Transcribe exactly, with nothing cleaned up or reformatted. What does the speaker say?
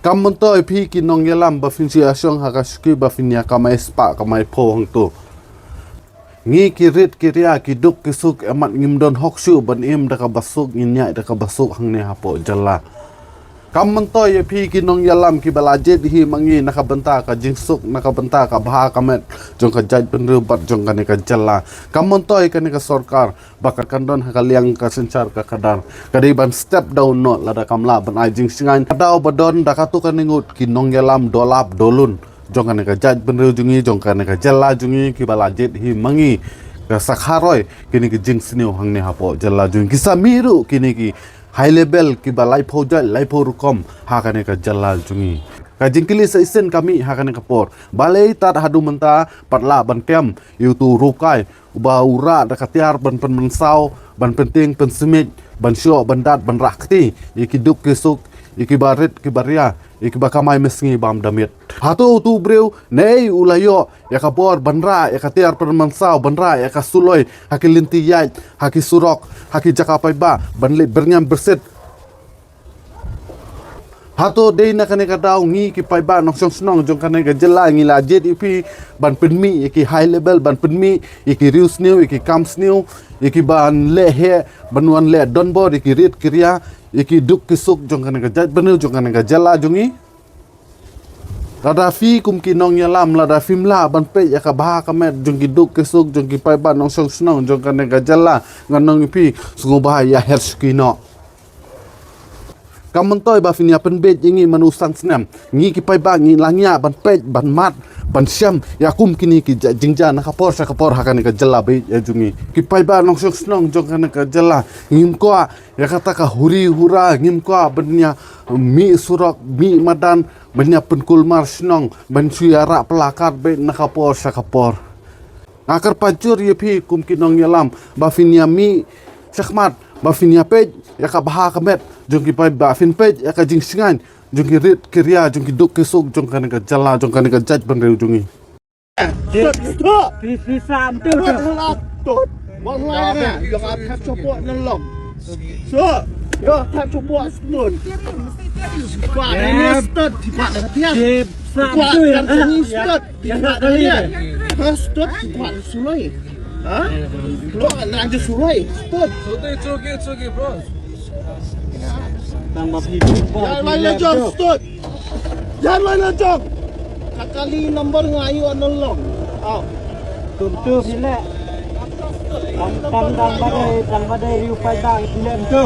Kam myntoi phi ki nongïalam ba phin shu ïashong ha ka shuki ba phin ïa kamai spah kamai phew hangto. Ngi ki rit ki ria ki duk ki suk em mat ngim don hok shuh ban im da kaba suk ngin ïaid da kaba suk hangne hapoh jylla. Kam myntoi ïa phi ki nongïalam kiba la jied hi ma ngi na ka bynta ka jingsuk na ka bynta ka bha ka met jong ka jaitbynriew bad jong kane ka jylla. Kam myntoi kane ka sorkar ba ka kan don ha ka liang ka synshar ka khadar. Ka dei ban step down noh lada kam lah ban ai jingshngaiñ. Ka daw ba don da katto katne ngut ki nongïalam dolap dolun jong kane ka jaitbynriew jong ngi jong kane ka jylla jong ngi kiba la jied hi ma ngi ka sa kharoi kine ki jingsniew hangne hapoh jylla jong ngi ki sa mih ruh kine ki high level kiba laiphew jait laiphew rukom ha kane ka jylla jong ngi. Ka jingkylli sa shisien ka mih ha kane ka por. Balei tad haduh mynta pat lah ban kem ïa uto u riew kai uba u rah da ka tiar ban pynmynsaw ban pyntieng pynsmit ban shoh ban dat ban rah kti ïa ki duk ki suk ïa kiba rit kiba ria ïa kiba kamai mynsngi bam da miet. Hato uto u briew ne u la ïoh ïa ka bor ban rah ïa ka tiar pynmynsaw ban rah ïa ka suloi ha ki lynti ïaid ha ki surok ha ki jaka paidbah ban leit byrngem byrsit. Hato dei na kane ka daw ngi ki paidbah nongshong shnong jong kane ka jylla ngi la jied ïa phi ban pynmih ïa ki high level ban pynmih ïa ki riewsniew ïa ki kam sniew ïa ki ban leh heh ban wan leh donbor ïa ki rit ki ria ïa ki duk ki suk jong kane ka jaitbynriew jong kane ka jylla jong ngi. Lada phi kum ki nongïalam lada phim lah ban peit ïa ka bha ka met jong ki duk ki suk jong ki paidbah nongshong shnong jong kane ka jylla ngan ong ïa phi sngewbha ïa her shuki noh. Kam myntoi ba phin ïa pynbeit ïa ngi man u san snem ngi ki paidbah ngi la ngiah ban peit ban mad ban shem ïa kum kine ki ja- jingjia na ka por sha ka por ha kane ka jylla ba ïeit ïa jong ngi ki paidbah nongshong shnong jong kane ka jylla ngim kwah ïa kata ka huri hura ngim kwah ban ïa mih surok mih madan ban ïa pynkulmar shnong ban shu ïa rah placard beit na ka por sha ka por. Nga kyrpad jur ïa phi kum ki nongïalam ba phin ïa mih shakhmat ba phin ïa peit ïa ka bha ka met jong ki paidbah phin peit ïa ka jingshngaiñ jong ki rit ki ria jong ki duk ki suk jong kane ka jylla jong kane ka jaitbynriew jong ngi. Stop, stop. Phi phi sam tu. Wat la tot. Wat la na. Yo ka thap support nan long. So, yo thap support stop. Wat na stop. Wat na stop. Wat na stop. Suloi. Ha? Lo na je suloi. Stop. It's okay, it's okay, bro. Tang ba phi. Jangan main lejong, stop. Jangan main lejong. Kakali number nga ayu anolong. Aw. Tum tu phi le. Tang tang tang ba dei tang ba dei riu pai tang phi le tu.